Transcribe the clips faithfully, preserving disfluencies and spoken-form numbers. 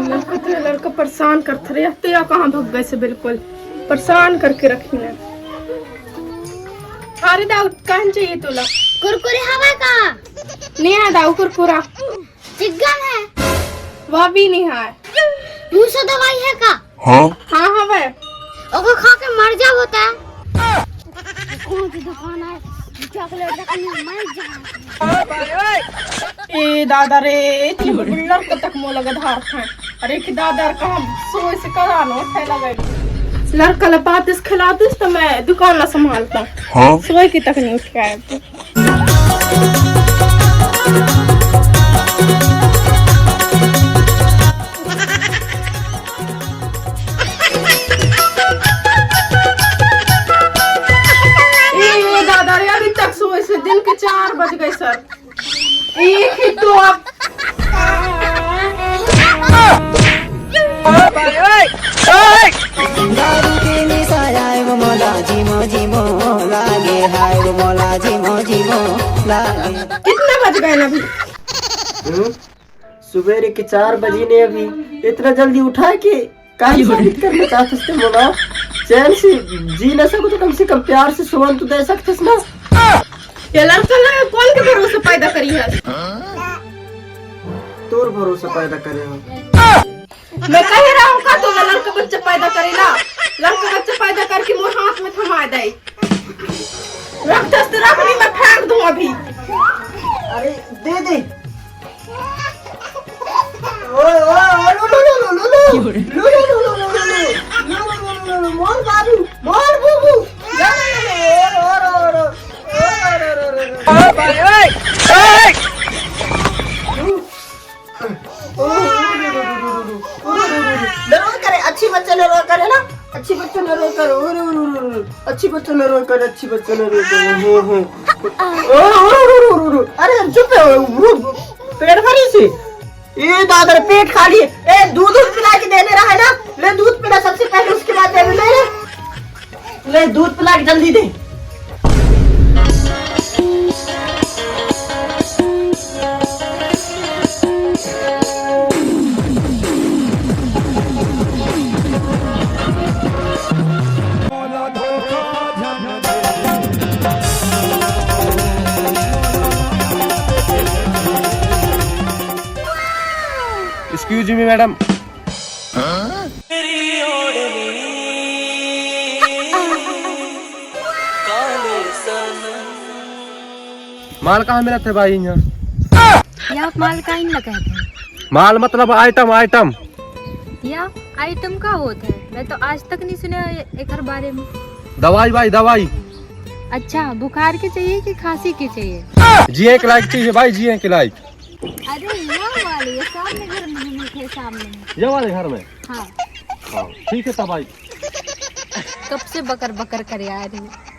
लड़का तो, लड़का परेशान करत रहे, ते कहाँ भग गए से बिल्कुल परेशान करके रखी ने। अरे दाऊ, कहाँ चाहिए तोला? कुरकुरे हवा का? नहीं है दाऊ कुरकुरा। चिकन है? वह भी नहीं है। मुंह से दवाई है का? हाँ। हाँ, हवे। ओको खा के मर जा होता है। कौन सी दुकान है? चॉकलेट दुकान में मर जा। ए दादा रे, तू लड़का तक मोला गधार था। अरे कि दादा रे, काम सोए से करा नो उठे लगे। लड़का ला बात इस खिला दिस तो मैं दुकान ला संभालता। हाँ। सोए की तक नहीं उठ के आया तू। ए, ए, दादा रे, अभी तक सोए से दिन के चार बज गए सर। एक ही तो अब। दारू के निशा आए वो मोला जिमो जिमो लागे, हाय वो मोला जिमो जिमो लागे। कितना बज गए ना अभी? हम्म? सुबेरे के चार बजे ने अभी, इतना जल्दी उठा के काहे साबित करना चाहत हस ते मोला? चैन से जी न सको तो कम से कम प्यार से सोन तो दे सकत हस ना। ये लड़का ला कौन के भरोसे पैदा करी है? तोर भरोसे पैदा करे हो। मैं कह रहा हूँ का तो मैं लड़का बच्चा पैदा करे ना, लड़का बच्चा पैदा करके मोर हाथ में थमा दे। रख दस तो रख नहीं, मैं फेंक दूँ अभी। अरे दे दे। ओए, ओए, ओए, लो, लो, लो। लो, लो, लो, लो। लो, लो, लो, लो, लो। मोर बाबू, मोर बूबू। जा, जा, जा, जा। ओए, ओए, ओए, ओए, ओए। ओए, भाई, ओए, ओए। नरवा करे, अच्छी बच्चा नरवा करे ना, अच्छी बच्चा नरवा करे, ओरे, ओरे, ओरे, ओरे, अच्छी बच्चा नरवा करे, अच्छी बच्चा नरवा करे, हम्म, हम्म। ओरे, ओरे, ओरे, ओरे, ओरे, अरे चुप है, ओरे, पेट भरी से, ए दादा रे, पेट खाली है, ए दूध दूध पिला के देने रहा है ना, ले दूध पिला सबसे पहले, उसके बाद दे दे, ले। ले, दूध पिला के जल्दी दे। Excuse me, madam. माल कहाँ मिलत हे भाई यहाँ? या माल काइन लगत हे? माल मतलब आइटम, आइटम। या आइटम का होत हे? मैं तो आज तक नहीं सुने ए-, एकर बारे में। दवाई भाई, दवाई। अच्छा, बुखार के चाहिए कि खांसी के चाहिए? जिए के लायक चाहिए भाई, जिए के लायक। अरे, ये वाले, ये सामने घर में मिलते हैं, सामने में। ये वाले घर में? हाँ। हाँ, ठीक है तब भाई। कब से बकर बकर करे आ रही है।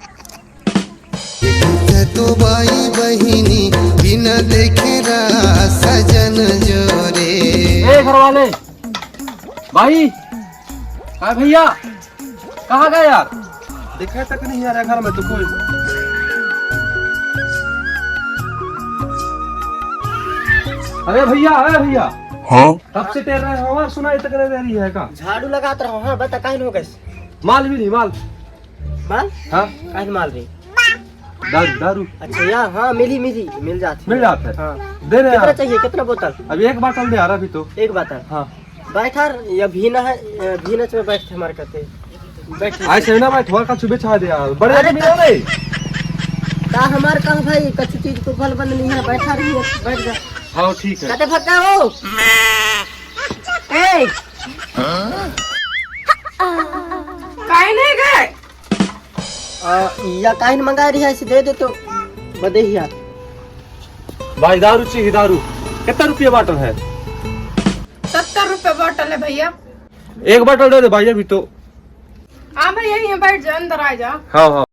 तो बाई बहिनी बिना देखे रहा सजन जोरे। ए घर वाले, भाई, का भैया, कहाँ गए यार? दिखे तक नहीं यार घर में तो कोई। अरे भैया, अरे भैया। हाँ? कब से टेर रहे हो और सुनाई तक नहीं दे रही है का? झाड़ू लगात रहो। हाँ, बता, काहे हो गए? माल मिली, माल। माल? हाँ। काहे माल रही? दारू, दारू। अच्छा, या, हाँ, मिली, मिली, मिल जाती। मिल जात है। हाँ। दे रहे कितना यार। चाहिए, कितना बोतल? अभी एक बोतल दे यार, अभी तो। एक बोतल? हाँ। बैठ यार, ये भीना है, ये भीनच में बैठ के हमारे कहते। बैठ। ऐसे ना बैठ, थोड़ा का चुबे छा दे यार। बड़े अरे आदमी का, हो रे। का हमार कहा भाई, कछु चीज को बल बंद नहीं है, बैठा रही है, बैठ जा। हाँ, ठीक है। कहते भक्का हो। ए। काहे नहीं गए? आ, या काहे नहीं मंगा रही है, ऐसे दे दे तो बदे ही यार। भाई, दारू चाहिए, दारू। कितना रुपया बॉटल है? सत्तर रुपये बॉटल है भैया। एक बॉटल दे दे भाई, अभी तो। हाँ भैया, यहीं बैठ जा, अंदर आ जा। हाँ, हाँ।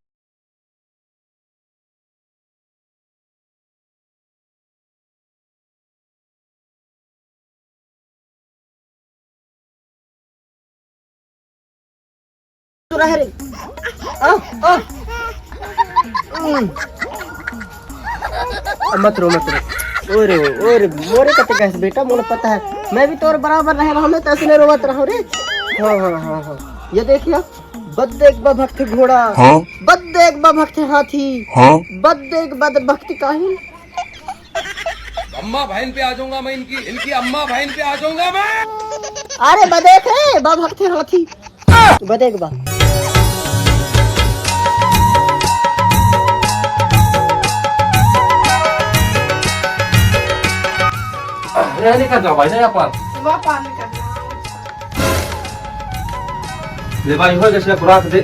तो रह रे। आ, आ। हम्म। मत रो, मत रो। ओ रे, ओ रे, मोरे कते कहस बेटा, मोला पता है। मैं भी तोर बराबर रहे रहूं, मैं तो ऐसे नहीं रोवत रहूं रे। हाँ, हाँ, हाँ, हाँ। ये देखियो, बद देख बा भक्त घोड़ा। हाँ? बद देख बा भक्त हाथी। हाँ? बद देख बा भक्त काहिन। अम्मा बहन पे आ जाऊंगा मैं इनकी, इनकी अम्मा बहन पे आ जाऊंगा मैं। अरे बदेख रे, बा भक्त हाथी। बदेख बा। रहने का जाओ भाई, नहीं अपन। वह पानी का। ले भाई, हो जैसे खुराक दे।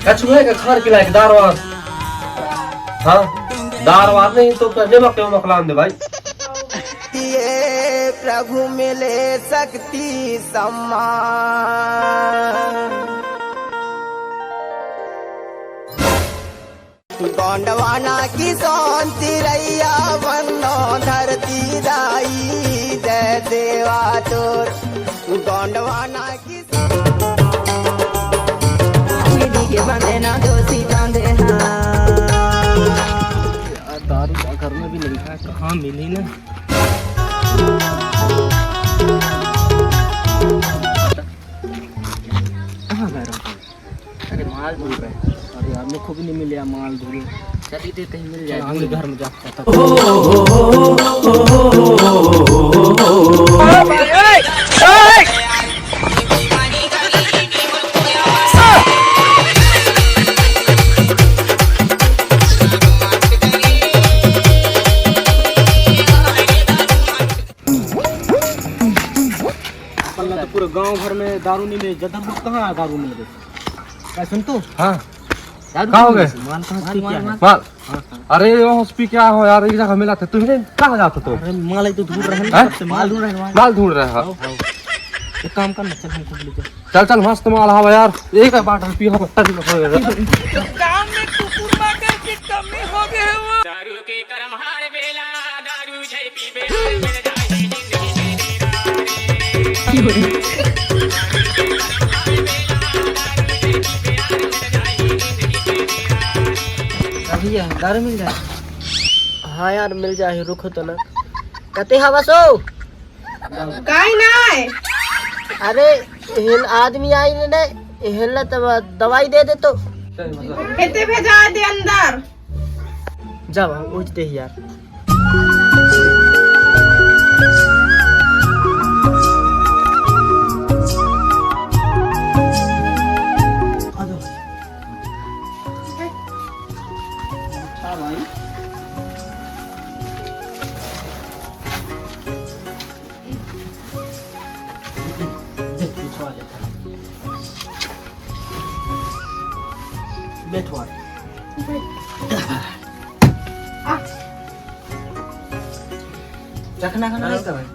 कछु है का खान पीना के दार वार? हाँ, दार वार नहीं तो कर दे मक्के मकलान दे भाई। ये प्रभु मिले शक्ति सम्मान। गोंडवाना की शांति रैया, वंदो धरती दाई, जय सेवा तोर। गोंडवाना की शांति के बंदे ना दोषी बांधे हाँ। यार, दारू का घर में भी नहीं था, कहाँ मिली ना? कहाँ गए रहो? अरे, माल ढूंढ रहे हैं। अरे यार, मेरे को भी नहीं मिले यार, माल ढूंढे। चल, इधर कहीं मिल जाए, चल, ढूंढ। घर में जाता था। अपन ला तो पूरे गांव भर में दारू नहीं मिले, जदर को कहाँ दारू मिल गई? क्या सुन तू? हाँ। दारू का हो कहाँ गए? मिले? माल कहाँ से पी क्या है? माल। हाँ, हाँ। अरे, वो पी क्या हो यार, एक जगह मिला था, तुमने कहाँ जाते तो? अरे, माल ही तो ढूंढ रहे हैं, हैं? कब से माल ढूंढ रहे हैं, माल। माल ढूंढ रहे हो? हाँ, हाँ। एक काम करना, चल, हम सब ले चल। चल, चल, मस्त माल हवा यार, एक बाटल पी हम। काम में कुकुर माकर के कमी हो गए वो। दारू के करम हार बेला, दारू जय पीबे हार मिल जाए जिंदगी में तेरा रे। हाँ भैया, दारू मिल जाए। हाँ यार, मिल जाए, रुको तो ना। कते हवा सो? काई नाय? अरे, हेन आदमी आई ने, हेन ला तब दवाई दे दे तो। हेते भेजा दे अंदर। जा, हम उठ दे यार। हाँ भाई। बैठो, आ। चखना खाना नहीं का भाई?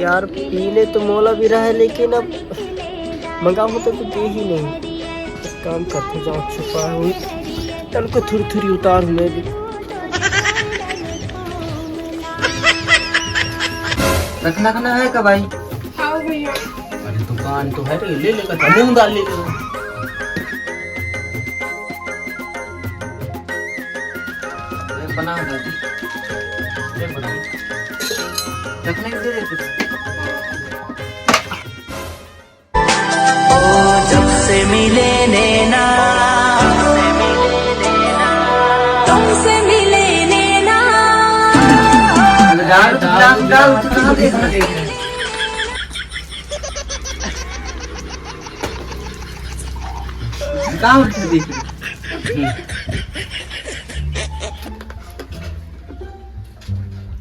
यार, पीने तो मोला भी रहा है, लेकिन अब मंगाहूं तो, तो दे ही नहीं। एक काम करते, जाओ छुपा हुई, तनको थोड़ी थोड़ी उतार हूं मैं भी। रखना खाना है का भाई? हाँ भैया। अरे दुकान तो है रे, ले लेगा, मूंग दाल ले लेगा। अरे बना दादी, अरे बना। रखने के दे दे। ओ जब से मिले नैना, तुमसे मिले नैना। डाल, डाल, डाल, कहाँ देख रहे हैं? कहाँ उठ के देख रहे हैं?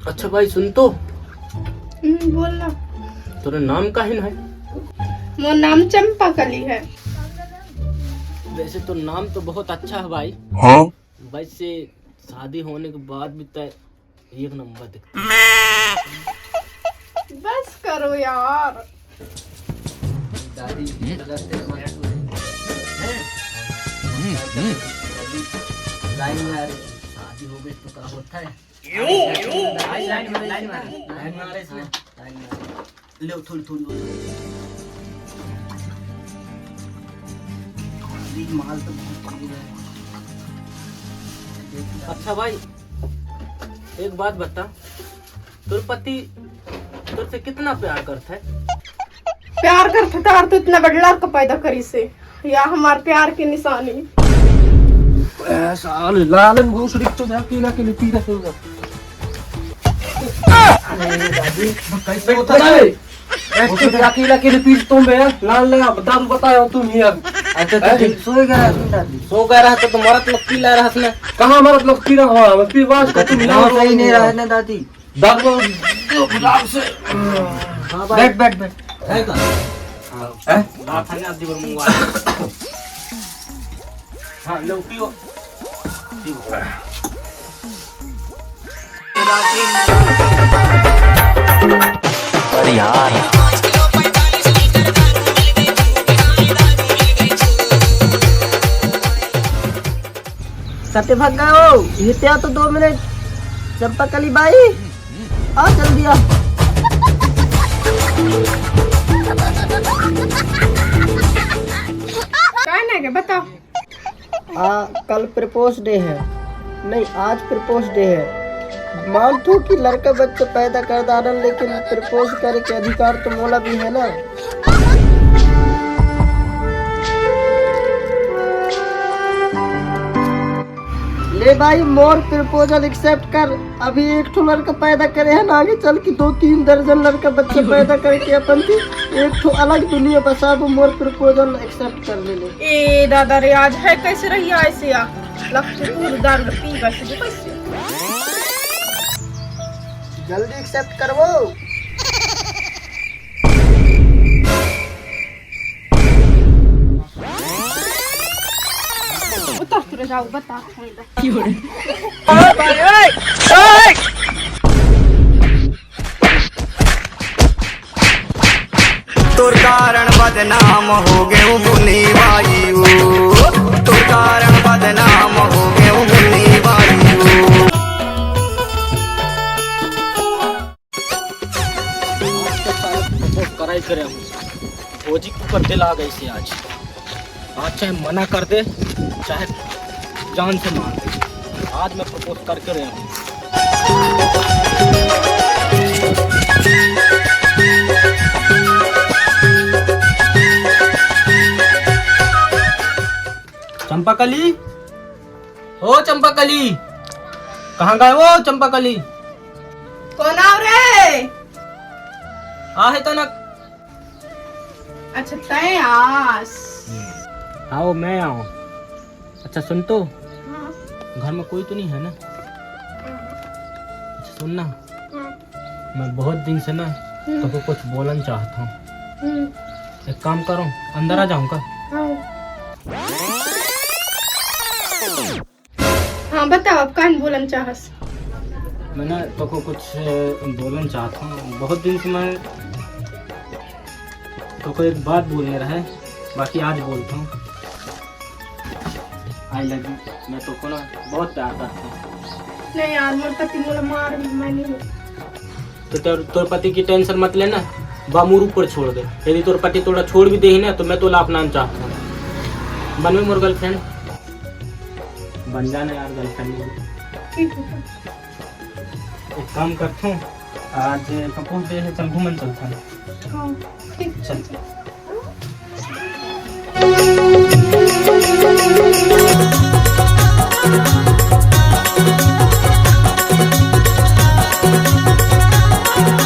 अच्छा भाई, सुन तो। हम्म, बोल ना। तोरा नाम काहिन है? मोर नाम चंपा कली है। वैसे तो नाम तो बहुत अच्छा है भाई। हाँ? वैसे शादी होने के बाद भी तय एक नंबर दिखता है। बस करो यार। दादी, हम्म। गलत है, मत छू। हैं? हम्म, हम्म। लाइन में आ रहे। शादी हो गई तो क्या होता है? लाइन, लाइन, लाइन, लाइन मारे इसने। हाँ, लाइन मारे। ले, थोड़ी, थोड़ी और। अच्छा भाई, एक बात बता, तोर पति तोर से कितना प्यार करता है? प्यार करता था, तो इतना बड़ा लड़का पैदा करिस हे। या हमार प्यार के निशानी। ए, साले, लालन घोसड़ी तो जाके, जाके पी रहे हो। अरे दादी, कैसे होता है? ए, चुप, अकेला के लिए पीस तुम बे, लाल लगा, दारू बताए हो तुम ही अब। अच्छा, तो हैं? ठीक सो गया रहा सुन दादी। सो गया रहा तो, तो मरत लोग पी ला रहा उसने। कहाँ मरत लोग पी रहा हो? मैं पी बात को तुम तो यहाँ सही नहीं रहा है ना दादी। दारू गुलाब से। हाँ भाई। बैठ, बैठ, बैठ। है का? हैं? बात है ना, दिवर मुंगवा। हाँ, लो पियो। अरे यार। कते भाग गए हो? ये तो दो मिनट। चंपा कली बाई, आ जल्दी आ। का ना के बताओ। आ, कल प्रपोज डे है। नहीं, आज प्रपोज डे है। मानथों कि लड़का बच्चा पैदा कर डारन, लेकिन प्रपोज करे के अधिकार तो मोला भी है ना। ले भाई, मोर प्रपोजल एक्सेप्ट कर। अभी एक ठो लड़का पैदा करे है ना, आगे चल के दो तीन दर्जन लड़का बच्चा पैदा करके अपन भी एक ठो अलग दुनिया बसाबो। मोर प्रपोजल एक्सेप्ट कर ले ले। ए दादा रे, आज है कैसे रही ऐसे आ? लगते दूध दारू पी बस कैसे? जल्दी एक्सेप्ट करवो। उतर, उतर, जाओ, बता। तोर कारण बदनाम हो गए बुनी बाई ओ, तोर कारण बदनाम हो गए बुनी बाई ओ। आज तो साला प्रपोज कराई करे हूँ। फौजी के ऊपर दिल आ गई से आज। आज चाहे मना कर दे, चाहे जान से मार दे, आज मैं प्रपोज करके रहा हूँ। चंपाकली, ओ चंपाकली, कहाँ गए ओ चंपाकली? कौन आओ रे? आ है तो ना। अच्छा, तय आस। आओ, मैं आऊँ। अच्छा, सुन तो, हाँ। घर में कोई तो नहीं है ना? हाँ। अच्छा, सुन ना, हाँ। मैं बहुत दिन से ना हम्म। तुमको कुछ बोलन चाहता हूँ। हम्म। एक काम करो, अंदर आ जाऊँ का? हाँ। हाँ, बताओ, आप कान बोलन चाहस? मैं ना तोको कुछ बोलन चाहत हूँ। बहुत दिन से मैं तोको एक बात बोलने रहे, बाकी आज बोलता हूँ। I love you। मैं तोको ना बहुत प्यार करता हूँ। नहीं यार, मोर पति मोला मार भी, मैं नहीं। तो तोर, तोर पति की टेंशन मत लेना, बा मोर ऊपर छोड़ दे। यदि तोर पति तोला छोड़ भी देही ना, तो मैं तोला अपनाना चाहता हूँ। बनवे मोर गर्लफ्रेंड। बन जाना यार गर्लफ्रेंड। ठीक है। एक काम करथों, आज प्रपोज डे है, चल घूमन चलथन। हाँ, ठीक। चल।